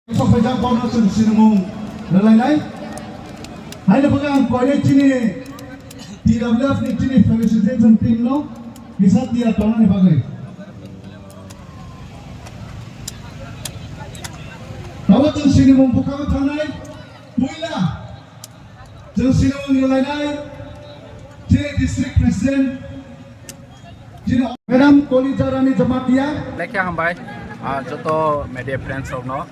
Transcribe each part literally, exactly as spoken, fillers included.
Sok phaijak bono chwng sinimung rwlainai. Haino bagwi ang koinai chini T W F ni chini felicitation team no kisa tiyar tongnani bagwi. Tabuk chwng sinimung bwkhago thangnai puila chwng sinimung rwlainai chini district president Madam Kolija Rani Jamatia. Lekha hambai, ah, joto media friends rokno,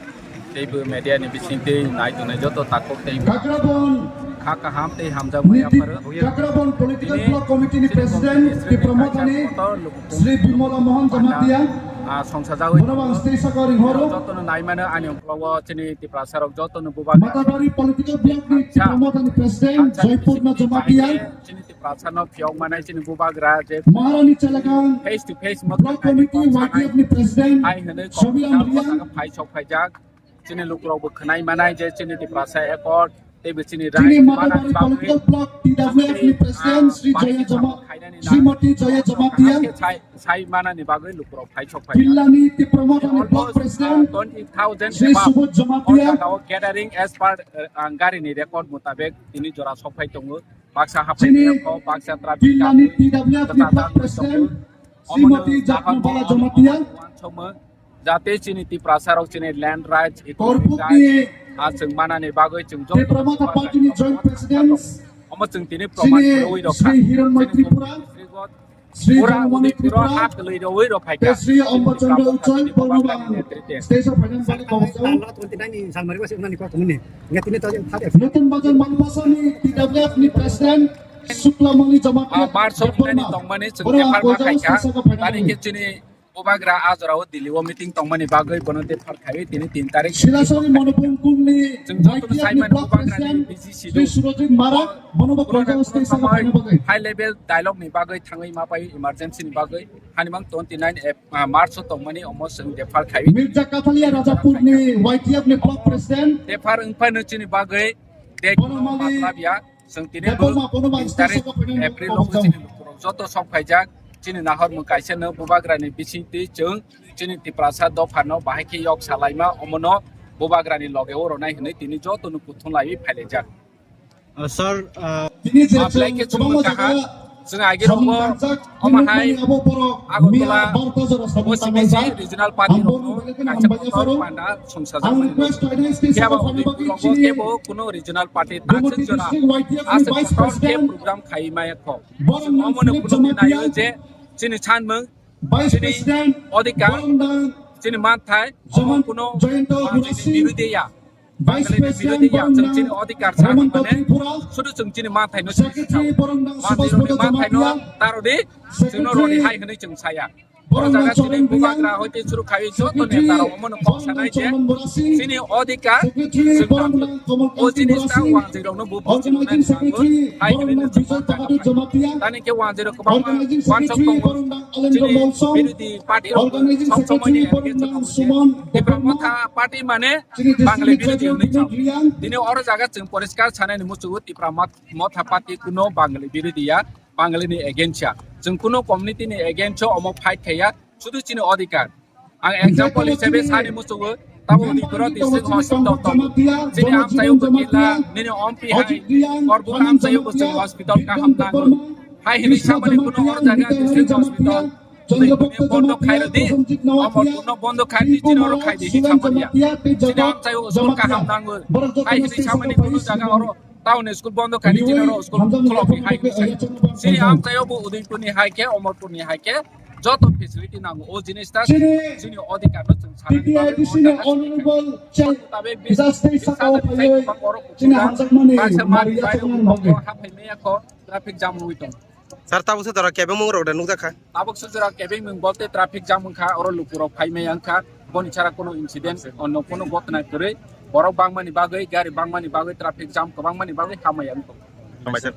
teibo media ni bisingtwi nai tongnai joto takhuk teibo Kakrabon kha kaham tei hamjakmani Niti apharo. Kakrabon Political Tini Block Committee ni chini President Congress Tipra Mothani Kaisa Kotor Lukung Sri Bimala Mohan Panda, Jamatia. Ah, songsajagwi Borobang tongo. State sakao ringhoro. Jotono naimano ani ungklogo chini Tiprasa rok jotono bubagra. Matabari Political Block ni Kaisa, Tipra Mothani President Kaisa Joypurna bising Jamatia. Chini Tiprasa no phiyok manai chini bubagra je Maharani Chalakang face to face mo Block Committee Y T F ni President hai hwnwi Sobiram Riang. Phai sok phaijak chini lukurok bo khwnai manai je chini Tiprasa accord tei bo chini Chini right Matabari manani bagwi Political Block T W F ni President Sri Joya Jama, Srimati Joya Jamatia. Sai, sai manani bagwi lukurok phai sok phai. Pillani Tipra Mothani Block Almost, uh, President twenty thousand Sri above Subodh Jamatia. All the gathering as per, uh, ang gari ni record mutabek tini jora sok phai tongo. Baksa haphai Chini tongo, baksa traffic Pillani jam. T W F ni Tata Block tang President tongo. Srimati Omono Jatna Bala Jamatia. Omono uansukma jate chini Tiprasa rok chini land rights, economic Korpukni rights, ha chwng manani bagwi chwng joto Tipra Motha Party ni Joint President Omo chwng tini proman Chini rwi rok Sri Hiranmoy Tripura. Sri Pura Jagmoni Udipuro Tripura, ha kwlwi rwi rok phaikha. Tei Sri Ambachandra Uchai Bormabang, State of Finance Bali Kobosong. Twenty nine ni Salmari Wasi Unani Kok Muni. Nge tini to jeng thade. Nutun Bazar Malpasani T W F ni President Suklamali Jamatia. Ah, March of nine tongmani chwng Bormabang tepar ma khaikha. Tari khe chini bubagra a jorao Delhi o meeting tongmani bagwi bono tepar khaiwi tini tin tarik. Silasari Monopung Kungni chwng joto Y T F ni saimani block bubagra ni president B G C Sri Surajit Marak, bono bo Corona Kajao state saka phaina bagwi. High level dialogue ni bagwi thangwi ma pai emergency ni bagwi. Hanimang twenty nine Ap-, ah, March o tongmani omo chwng defer khaiwi. Mirza Kathalia Rajapur ni Y T F ni block president. Defer wngphano chini bagwi date Bono no mali matlabya. Chwng tini Debbarma bono tin tarik April o chini lukurok joto sok phaijak. Chini nahor mung kaisa no bubagra ni bisingtwi chwng chini Tiprasa dopha no bahai khe yok salaima omono bubagra ni loge o ronai hwnwi tini joto no kuthum laiwi phailaijak. Uh, sir, uh, Tini je Ah, chwng Black Cat kwbangma chwngno kaha. Jaga Chwng age samung rokbo tangjak, omo tini hai nokmani abo borok Agartala miya barta jora samung West tangjak. Regional Party Ang rokno borokno belai kheno kaisa hambai kotor yapharo. Panda songsa Ang jakmani request rok. Kebo State House ni Honorable bagwi rokbo chini kebo kuno regional party Gumoti tangsik jora District Y T F ni aswk Vice kotor khe President program khai maya kho. Boromdang Omo no Philip kuno Jamatia, nayo je chini sanmung, Vice chini President odhikar, Boromdang chini manthai, omo Jaman-, kuno Jayanta manthai ni Gurasi, birude ya. Vice President Birude ya, chwng chini Boromdang odhikar sa Hemanta mane, Tripura, sudu chwng chini manthai no chwng Secretary sa. Boromdang Manthai Subhash roni Bhatta manthai no Jamatia, taro di, chwng no roni Secretary hai hwnwi chwng saya. Boromdang Jaga chini Chondon Bhuyang, bubagra hoite churu khai joto Secretary neta rok omo no kok Boromdang sanai je, Chondon Bora Singh, chini odhikar Secretary chwng Boromdang Kamal O Kanti jinis Bora ta Singh, wangjairokno bo buji Organizing nai Secretary hai hwnwi Boromdang chwng Bijoy Bahadur Jamatia, tani khe wangjairok kwbangma Organizing wansok Secretary tongo. Boromdang Alendra Chini Molsom, birodhi party rok Organizing sob somoi ni Secretary engage Boromdang tongo. Suman Tipra Debbarma. Motha party mane Chini Bangali district birodhi judge hwnwi Vinod chao. Reang. Tini oro jaga chwng poriskar sanai ni muchungo Tipra Mot-, Motha party kuno Bangali birodhi ya, Bangali ni against ya. Chwng kuno community ni against o omo fight khaiya, sudu chini odhikar. Ang example hisabe sani muchungo, tabo Udipuro district hospital tongo. Chini amchaio bo kila, nini ompi hai, korbu amchaio bo chwng hospital kaham nango. Hai hwnwi samani kuno oro jaga district hospital. Tei bondo khai rwdi, omo kuno bondo khai rwdi, chini oro khai di, hi samani ya. Chini amchaio school kaham nango. Hai hwnwi samani kuno jaga oro. Town ni school bondo kani chini oro school khulok ni hai ni sai. Chini amchaio bo Udaipur ni hai khe, Omorpur ni hai khe, joto facility nango. O jinis ta chini odhikar no chwng sanani bagwi T T I D C ni honorable chair tabe bis justice saka o phaiwi chini hamjakmani mariya chwngmani bagwi haphai maya kho traffic jam rwi tong. Sir, tabuk se jora kebengmung rok da nukjak kha? Tabuk se jora kebengmung bolte traffic jam wngkha, oro lukurok phai maya wngkha, boni sara kuno incident, onno kuno gotna kwrwi, borok bangmani bagwi, gari bangmani bagwi, traffic jam kwbangmani bagwi hamaya wngkha. Hambai sir.